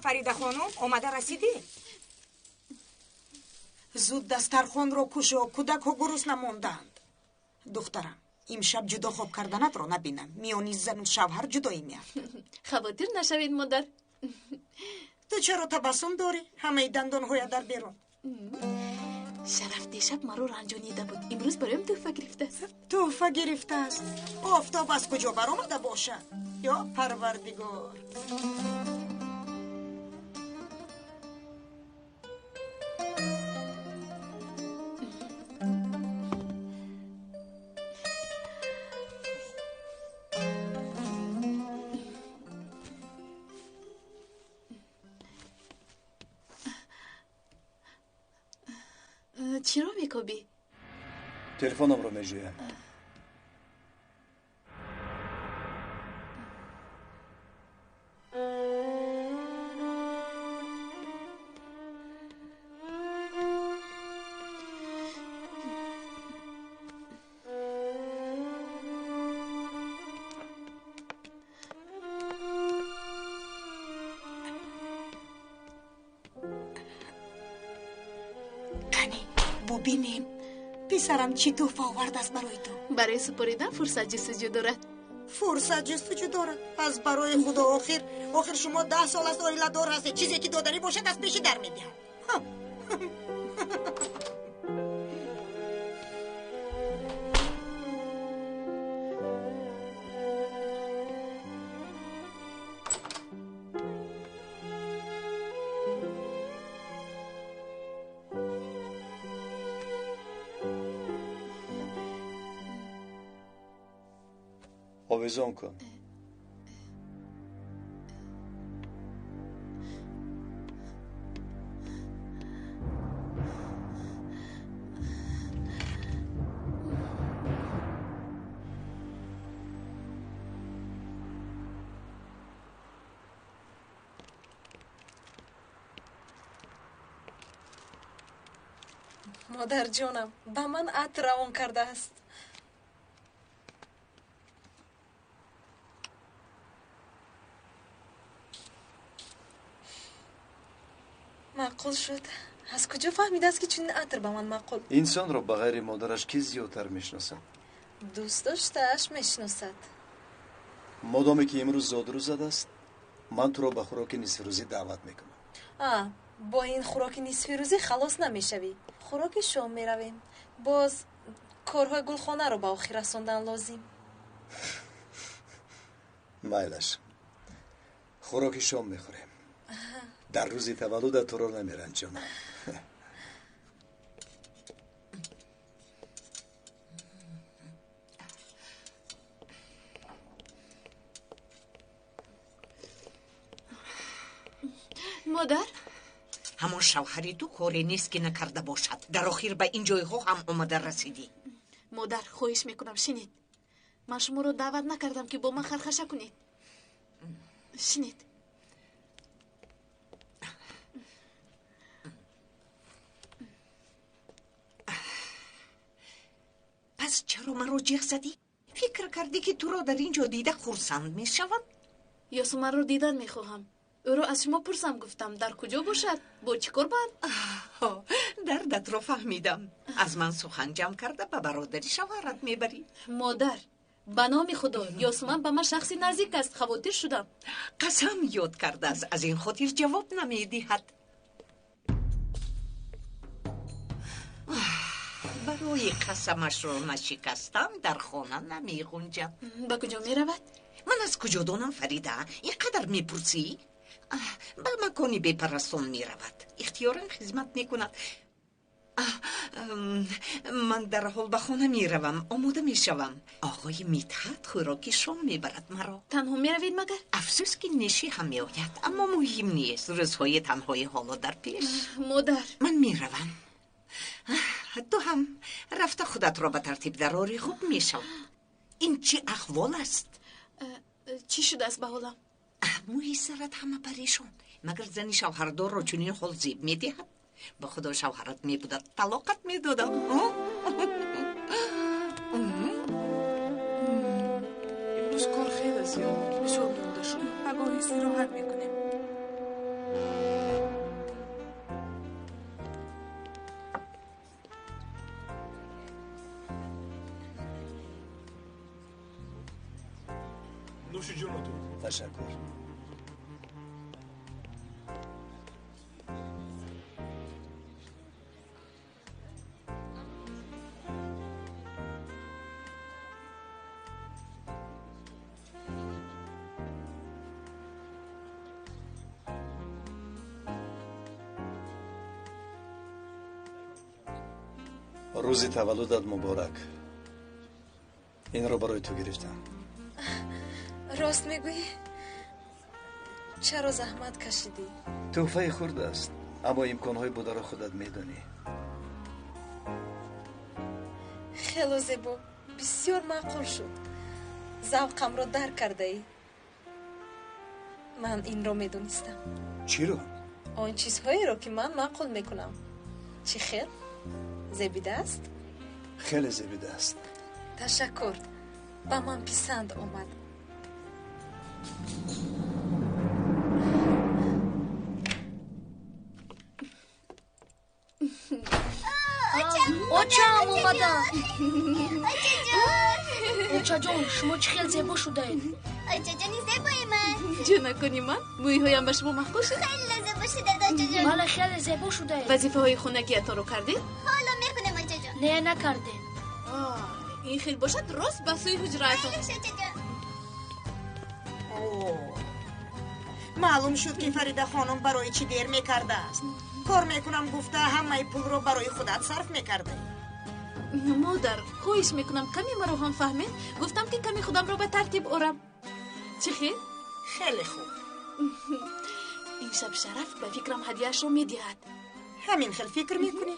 Фарида хонум, омада расидӣ? Зуд дастархонро кушо, кӯдакҳо гурусна мондаанд. Духтарам, имшаб ҷудо хоб карданатро набинам. Миёни зану шавҳар ҷудоӣ меафтад. Хавотир нашавед, модар. Ту чаро табассум дорӣ? Ҳамаи дандонҳоя дар берун. Шараф дишаб маро ранҷонида буд. Имрӯз бароям тӯҳфа гирифтааст. Тӯҳфа гирифтааст? Офтоб аз куҷо баромада бошад? Ё Парвардигор! Чиро мекобӣ? Телефонамро меҷӯям. Бубинем, писарам чӣ тӯҳфа овардааст барои ту. Барои супоридан фурсат ҷустуҷӯ дорад. Фурсат ҷустуҷӯ дорад? Аз барои худо, охир шумо 10 сол аст оиладор ҳастед. Чизе ки доданӣ бошад, аз пеши дар медиҳад. Овезон кун. Модарҷонам ба ман атр равон кардааст. Маъқул шуд. Аз куҷо фаҳмидааст, ки чунин атр ба ман маъқул? Инсонро ба ғайри модараш кӣ зиёдтар мешиносад? Дӯст доштааш мешиносад. Модоме ки имрӯз зодрӯзат аст, ман туро ба хӯроки нисфирӯзӣ даъват мекунам. Бо ин хӯроки нисфирӯзӣ халос намешавӣ. Хӯроки шом меравем. Боз корҳои гулхонаро ба охир расондан лозим. Майлаш, хӯроки шом мехӯрем. Дар рӯзи таваллудат туро намеранҷонам. Модар, ҳамон шавҳари ту коре нест ки накарда бошад. Дар охир ба ин ҷойҳо ҳам омада расидӣ. Модар, хоҳиш мекунам, шинед. Ман шуморо даъват накардам ки бо ман хархаша кунед. Шинед. Пас чаро маро ҷеғ задӣ? Фикр кардӣ ки туро дар ин ҷо дида хурсанд мешавам? Ёсуманро дидан мехоҳам. Ӯро аз шумо пурсам гуфтам, дар куҷо бошад? Бо чӣ кор банд? Дардатро фаҳмидам. Аз ман сухан ҷамъ карда ба бародари шавҳарат мебарӣ. Модар, ба номи Худо, Ёсуман ба ман шахси наздик аст, хавотир шудам. Қасам ёд кардааст, аз ин хотир ҷавоб намедиҳад. Барои қасамашро нашикастан дар хона намеғунҷад. Ба куҷо меравад? Ман аз куҷо донам, Фарида? Ин қадар мепурсӣ? Ба макони бепарастон меравад. Ихтиёран хизмат мекунад. Ман дарҳол ба хона меравам, омода мешавам. Оғои Мидҳат хӯроки шом мебарад маро. Танҳо меравед магар? Афсӯс ки Неши ҳам меояд, аммо муҳим нест. Рӯзҳои танҳои ҳоло дар пеш. Модар, ман меравам. Ту ҳам рафта худатро ба тартиб дарорӣ, хуб мешавад. Ин чӣ аҳвол аст? Чӣ шудааст ба ҳолам? Мӯи сарат ҳама парешон. Магар зани шавҳардорро чунин ҳол зеб медиҳад? Ба худо шавҳарат мебудад, талоқат медодам. Имрӯз кор хеле зиёд буд, бисёр монда шуд. Пагоҳ истироҳат мекунем. Нӯши ҷонатон. Ташаккур. Рӯзи таваллудат муборак. Инро барои ту гирифтам. Рост мегӯӣ? Чаро заҳмат кашидӣ? Тӯҳфаи хурд аст, аммо имконҳои бударо худат медонӣ. Хело зебо, бисёр маъқул шуд. Завқамро дарк кардаӣ. Ман инро медонистам. Чиро? Он чизҳоеро, ки ман маъқул мекунам. Чӣ хел? Зебидааст? Хеле зебидааст. Ташаккур. Ба ман писанд омад. Очаам омаданд. Очаҷон, шумо чӣ хел зебо шудаед. Очаҷони зебои ман. Ҷонакони ман, мӯйҳоям ба шумо маъқул шуд? Хеле зебо шудед, очаҷон. Бале, хеле зебо шудаед. Вазифаҳои хонагиатонро кардед? Ҳоло мекунем, очаҷон. Не, накардем. Ин хел бошад, рост ба сӯи ҳуҷраатон. Очаҷон. Маълум шуд ки Фарида хонум барои чӣ дер мекардааст. Кор мекунам гуфта ҳамаи пулро барои худат сарф мекардаӣ. Модар, хоҳиш мекунам, каме маро ҳам фаҳмед. Гуфтам ки каме худамро ба тартиб орам. Чӣ хел? Хеле хуб. Ин шаб Шараф ба фикрам ҳадияашро медиҳад. Ҳамин хел фикр мекунӣ?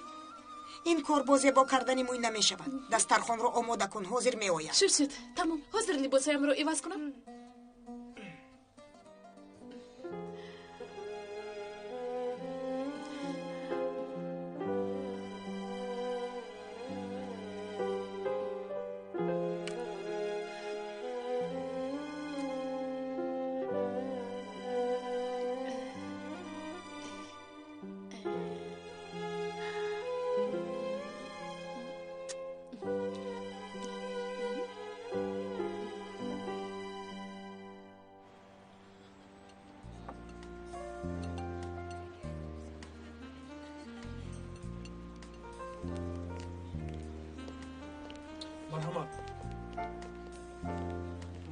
Ин кор бо зебо кардани мӯй намешавад. Дастархонро омода кун, ҳозир меояд. Шуд, шуд, тамом. Ҳозир либосҳоямро иваз кунам. Марҳамат.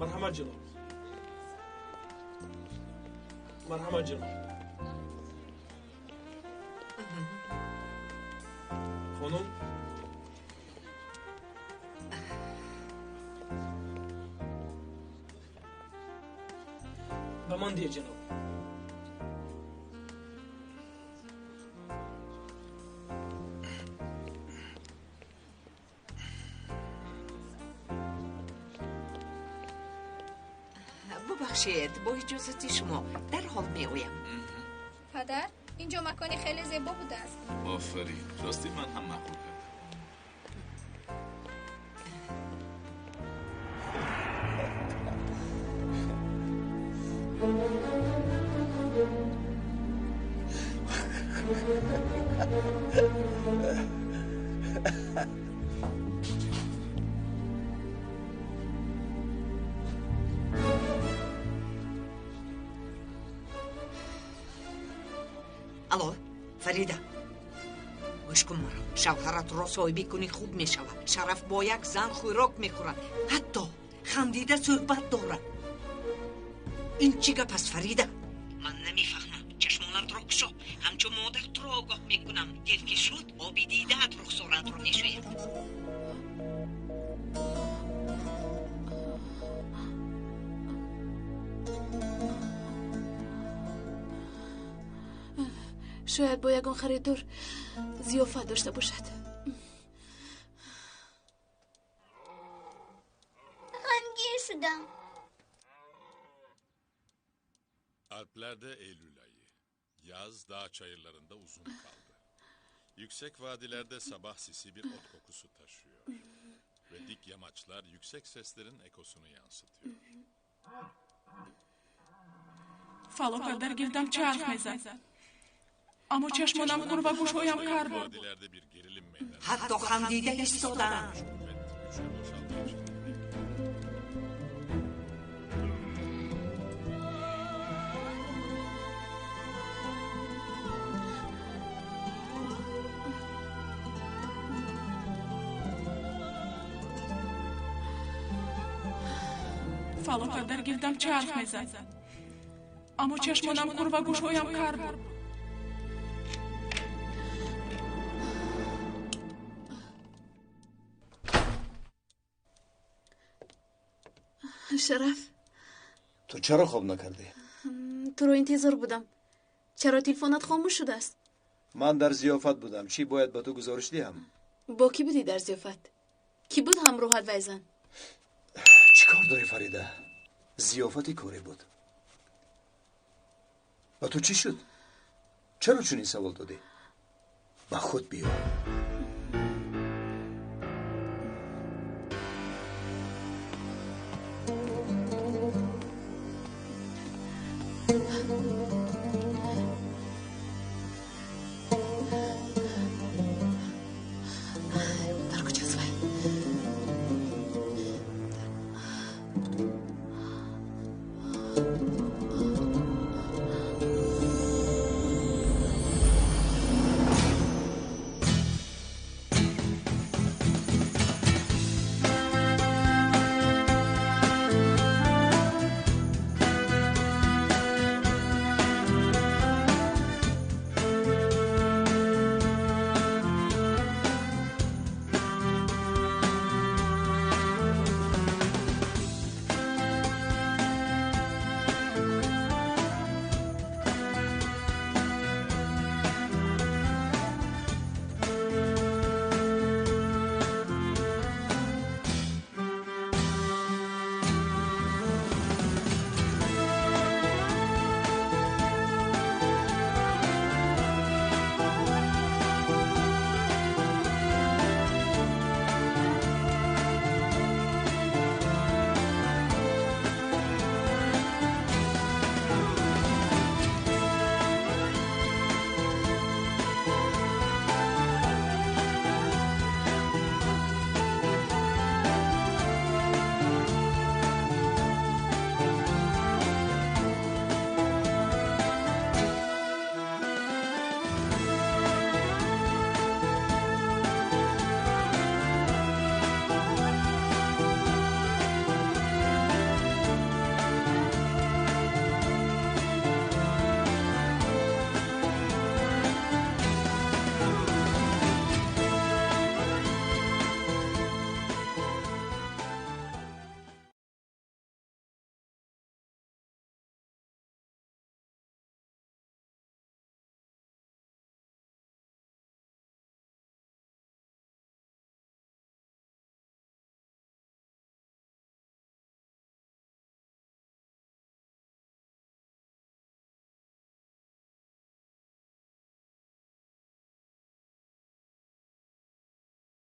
Марҳамат ҷаноб. Марҳамат ҷаноб. Хонум. Ба ман диҳед ҷаноб. Бубахшед, бо иҷозати шумо дарҳол меоям. Падар, инҷо макони хеле зебо будааст. Офарин, рости ман ҳам маъқул кардам. Алло, Фарида, гӯш кун маро. Шавҳаратро соҳибӣ кунӣ хуб мешавад. Шараф бо як зан хӯрок мехӯрад, ҳатто хандида суҳбат дорад. Ин чӣ гап аст, Фарида? Ман намефаҳмам. Чашмонатро кушо. Ҳамчун модар туро огоҳ мекунам. Дер ки шуд, оби дидаат рухсоратро мешӯяд. Шояд бо ягон харидор зиёфат дошта бошад. Ғамгин шудам. Alplerde Eylül ayı. Yaz dağ çayırlarında uzun kaldı. Yüksek vadilerde sabah sisi bir ot kokusu taşıyor. Ve dik yamaçlar yüksek seslerin ekosunu yansıtıyor. Фалокат дар гирдам чарх мезад, аммо чашмонам кур ва гӯшҳоям кар буд. Vadilerde bir gerilim meydana Ҳатто хандида истодаанд. Kuvvet güçlü boşalma işlemleri. Фалокат дар гирдам чарх мезад, аммо чашмонам кур ва гӯшҳоям кар буд. Шараф, ту чаро хоб накардӣ? Туро интизор будам. Чаро телефонат хомӯш шудааст? Ман дар зиёфат будам. Чӣ бояд ба ту гузориш диҳам? Бо кӣ будӣ дар зиёфат? Кӣ буд ҳамроҳат вайзан? Чӣ кор дорӣ, Фарида? Зиёфати корӣ буд. Ба ту чӣ шуд? Чаро чунин савол додӣ? Ба худ биё.